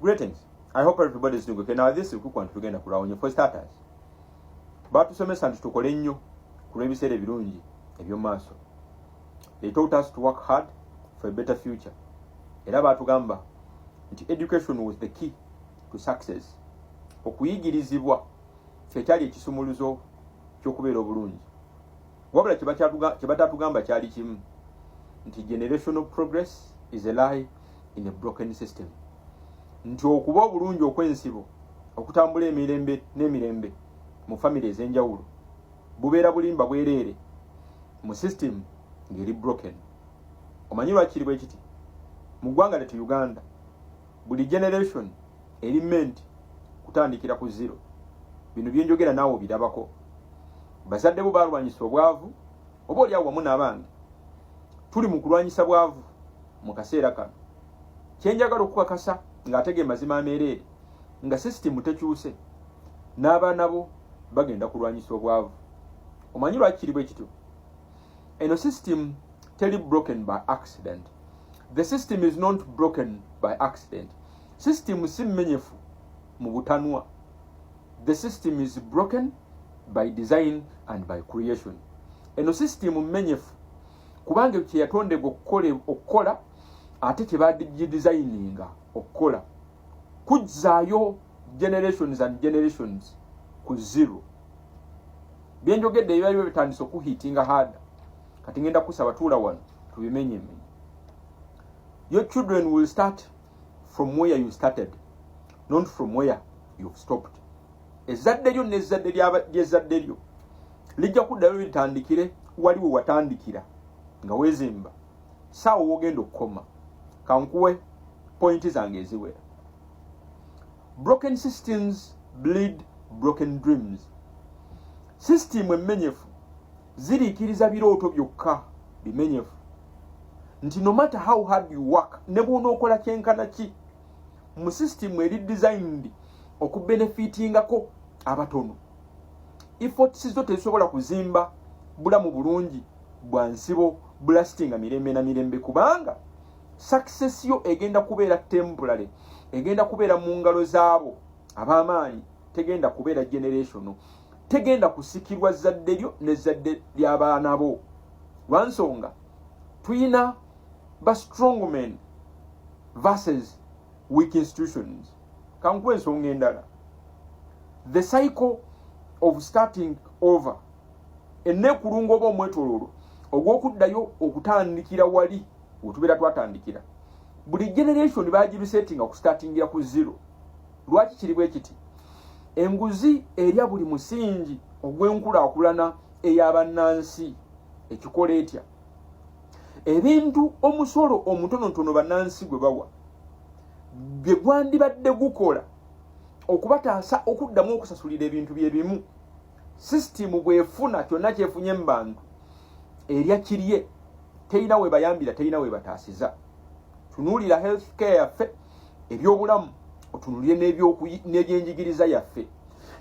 Greetings. I hope everybody is doing okay. Now this is quick one tugenda kulawonye. For starters, batusomesa nti tukole nnyo ku lw'ebiseera ebirungi eby'omu maaso. They taught us to work hard for a better future. Era baatugamba nti education was the key to success. Okuyigirizibwa kyekyali ekisumuluzo ky'okubeera obulungi. Wabula kye batatugamba kyali kimu nti generational progress is a lie in a broken system, nti okuba obulungi okw'ensibo okutambula emirembe n'emirembe mu famire ez'enjawulo bubeera bulimba bwereere mu system ng'eri broken. Omanyi lwaki kiri bwe kiti? Mu ggwanga letu Uganda, buli generation eri meant kutandikira ku zero. Bino byenjogera naawe obirabako. Bazadde bo balwanyisa obwavu, oba oli awo wamu n'abange tuli mu kulwanyisa bwavu mu kaseera kano. Kyenjagala okukakasa ng'atega mazima ameereere nga sisitimu tekyuse, n'abaana bo bagenda kulwanyisa obwavu. Omanyi lwaki kiri bwe kityo? Eno system teri broken by accident. The system is not broken by accident. System si mmenyefu mu butanwa. The system is broken by design and by creation. Eno system mmenyefu kubanga kyeyatondebwa okukola ate kyebagidesigninga okukola kuzzaayo generations and generations ku zero. Byenjogedde ebiba bitandise okuhitinga hard. Kati ngenda kusaba tuula wano tubimenyemenye. Your children will start from where you started, not from where you've stopped. Ezzadde lyo n'ezzadde ly'ezzadde lyo lijja kuddayo litandikire wali we watandikira nga weezimba, saawa wogenda okukoma. Kankuwe pointi zange eziwera. Broken systems bleed broken dreams. Sisitimu emmenyefu ziriikiriza birooto byokka bimenyefu, nti no matter how hard you work, ne bw'onookola kyenkana ki mu sisitimu eri designed okubenefitingako abatono, efforts zo tezisobola kuzimba bulamu bulungi bwa nsibo bulastinga mirembe na mirembe, kubanga success yo egenda kubeera temporary, egenda kubeera mu ngalo zaabo ab'amaanyi, tegenda kubeera generational, tegenda kusikirwa zzadde lyo n'ezzadde ly'abaana bo. Lwansonga tuyina ba strongmen versus weak institutions. Kankuwa ensonga endala: the cycle of starting over, enneekulungo oba omwetoloolo ogw'okuddayo okutandikira wali wetubeera twatandikira. Buli generation bagibisetinga kustartingira ku zero. Lwaki kiri bwe kiti? Enguzi erya buli musingi ogw'enkulaakulana ey'abannansi. Ekikola etya? Ebintu omusolo omutonotono bannansi gwe bawa bye gwandibadde gukola okubataasa okuddamu okusasulira ebintu bye bimu, sisitimu bwefuna kyonna kyefunye mu bantu erya kirye, terina we bayambira, terina we bataasiza. Tunuulira health care yaffe, ebyobulamu, otunuulire n'ebyenjigiriza yaffe,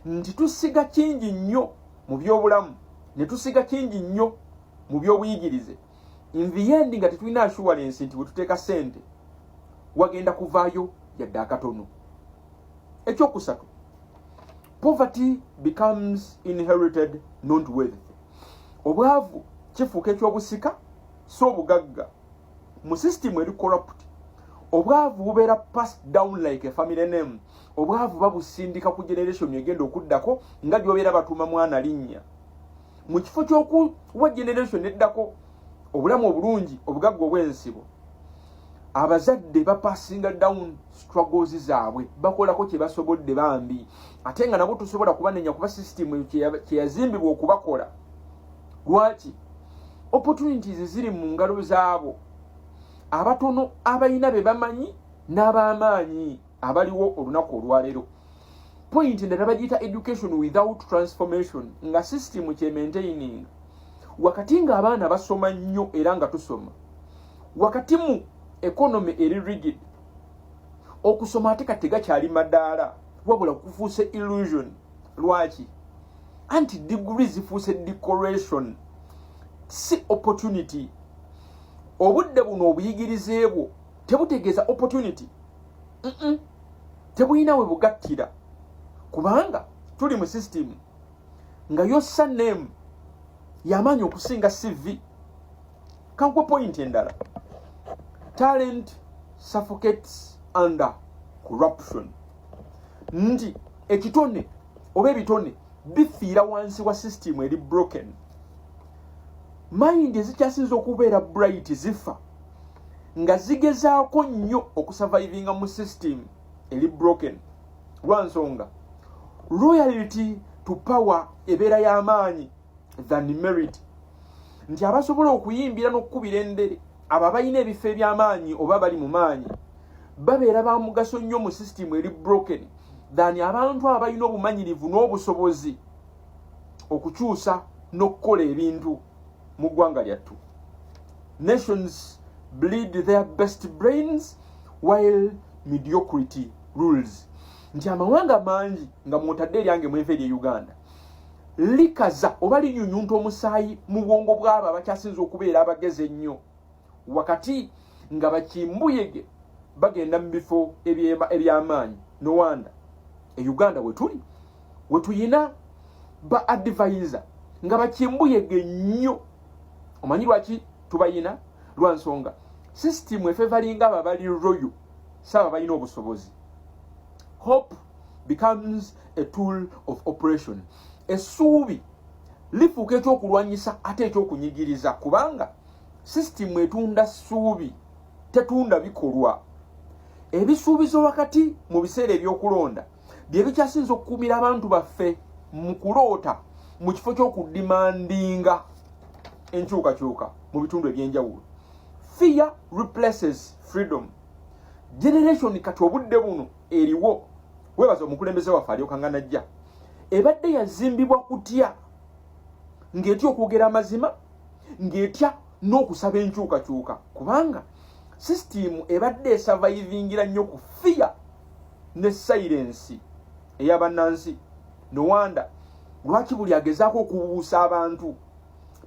nti tusiga kingi nnyo mu byobulamu ne tusiga kingi nnyo mu byobuyigirize. In the end nga tetulina assurance nti bwe tuteeka ssente wagenda kuvaayo yadde akatono. Ekyokusatu, poverty becomes inherited, not wealth. Obwavu kifuuka ekyobusika si obugagga. Mu system eri corrupt, obwavu bubeera passed down like a family name. Obwavu babusindika ku generation egenda okuddako nga gyobeera batuuma mwana linnya. Mu kifo ky'okuwa generation eddako obulamu obulungi, obugagga obw'ensibo, abazadde bapasinga down struggles zaabwe, bakolako kye basobodde bambi, ate nga nabo tosobola kubanenya kuba system kyeyazimbibwa okubakola. Lwaki? Opportunities ziri mu ngalo zaabo abatono abalina be bamanyi n'ab'amaanyi abaliwo olunaku olwaleero. Point endala bagiyita education without transformation. Nga system kyemaintaining wakati ng'abaana basoma nnyo era nga tusoma wakati mu economy eri rigid, okusoma ate kati tegakyali madaala wabula kufuuse illusion. Lwaki? Anti degree zifuuse decoration, si opportunity. Obudde buno obuyigirize bwo tebutegeeza opportunity. Tebulina we bugattira, kubanga tuli mu system nga yo surname yamaanyi okusinga CV. Kankuwe point endala. Talent suffocates under corruption, nti ekitone oba ebitone bifiira wansi wa system eri broken. Mind ezikyasinza okubeera bright zifa nga zigezaako nnyo okusurvivinga mu system eri broken, lwa nsonga loyalty to power ebeera y'amaanyi than merit, nti abasobola okuyimbira n'okukubira endere abo abalina ebifo eby'amaanyi oba bali mu maanyi babeera ba mugaso nnyo mu system eri broken than abantu abo balina obumanyirivu n'obusobozi okukyusa n'okukola ebintu mu ggwanga lyattu. Nations bleed their best brains while mediocrity rules, nti amawanga mangi nga mwotadde eryange mwenfa erye Uganda likaza oba linyunyunta omusaayi mu bwongo bw'abo abakyasinza okubeera abagezi ennyo, wakati nga bakimbuyege bagenda mu bifo eby'amaanyi. No wonder e Uganda wetuli wetuyina ba advisor nga bakimbuyege nnyo. Omanyi lwaki tubayina? Lwa nsonga system efavouringa abo abali loyal, saaba balina obusobozi. Hope becomes a tool of operation. Essuubi lifuuka ekyokulwanyisa ate ekyokunyigiriza, kubanga system etunda ssuubi, tetunda bikolwa. Ebisuubizo wakati mu biseera ebyokulonda bye bikyasinza okukuumira abantu baffe mu kuloota mu kifo ky'okudemandinga enkyukakyuka mu bitundu ebyenjawulo. Fear replaces freedom. Generation kati obudde buno eriwo, webaza omukulembeze waffe alyokanga najja, ebadde yazimbibwa kutya, ng'etya okwogera amazima, ng'etya n'okusaba enkyukakyuka, kubanga system ebadde esurvivingira nnyo ku fear ne silence ey'abannansi. No wonder lwaki buli agezaako okubuusa abantu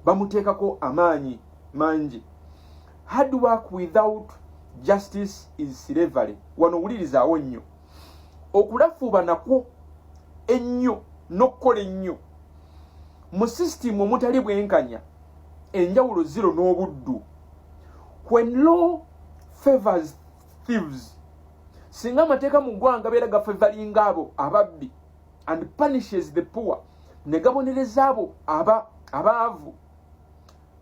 bamuteekako amaanyi mangi. Hard work without justice is slavery. Wano wulirizaawo nnyo. Okulafuuba nakwo ennyo n'okukola ennyo mu system omutali bwenkanya, enjawulo zero n'obuddu. When law favors thieves, singa amateeka mu ggwanga beera gafavouringa abo ababbi, and punishes the poor, ne gabonereza abo abaavu,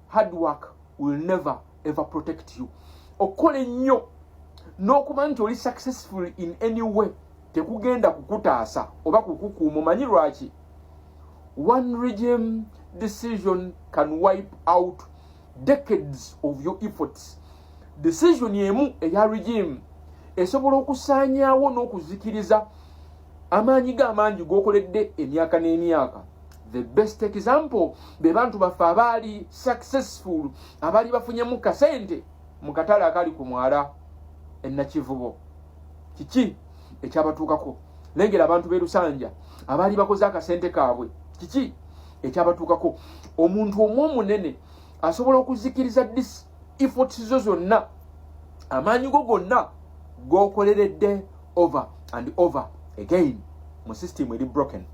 hard work will never ever protect you. Okukola ennyo n'okuba nti oli successful in any way tekugenda kukutaasa oba kukukuuma. Omanyi lwaki? One regime decision can wipe out decades of your efforts. Decision emu eya regime esobola okusaanyaawo n'okuzikiriza amaanyi ge amangi g'okoledde emyaka n'emyaka. The best example be bantu baffe abaali successful, abaali bafunyemu kasente mu katale akali ku mwala enakivubo. Kiki ekyabatuukako? Lengera abantu b'e Lusanja abaali bakoze akasente kaabwe. Kiki ekyabatuukako? Omuntu omu omunene asobola okuzikiriza these efforts zo zonna, amaanyi go gonna g'okoleredde over and over again mu system eri broken.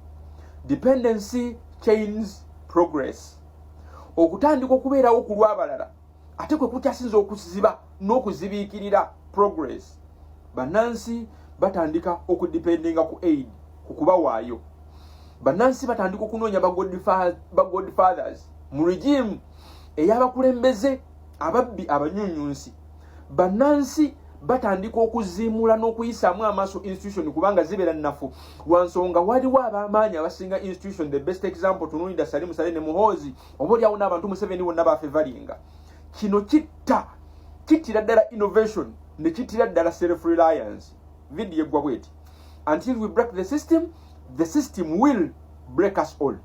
Dependency chains progress. Okutandika okubeerawo ku lw'abalala ate kwe kukyasinza okuziba n'okuzibiikirira progress. Bannansi batandika okudependinga ku aid, ku kubawaayo. Bannansi batandika okunoonya ba godfathers mu regime ey'abakulembeze ababbi, abanyunyunsi. Bannansi batandika okuziimula n'okuyisaamu amaaso institution, kubanga zibeera nnafu lwa nsonga waliwo ab'amaanyi abasinga institution. The best example, tunuulira Salim Saleh ne Muhoozi, oba oliawo n'abantu Museveni bonna bafavouringa. Kino kitta, kittira ddala innovation ne kittira ddala self reliance. Video eggwa bweti: until we break the system, the system will break us all.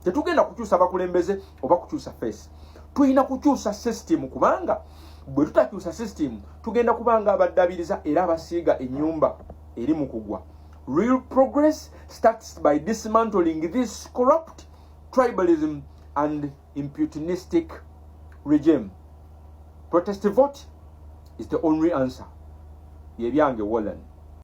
Tetugenda kukyusa bakulembeze oba kukyusa face, tulina kukyusa system, kubanga bwe tutakyusa system tugenda kubanga abaddabiriza era abasiiga ennyumba eri mu kugwa. Real progress starts by dismantling this corrupt tribalism and opportunistic regime. Protest vote is the only answer. Yebyange Wallen.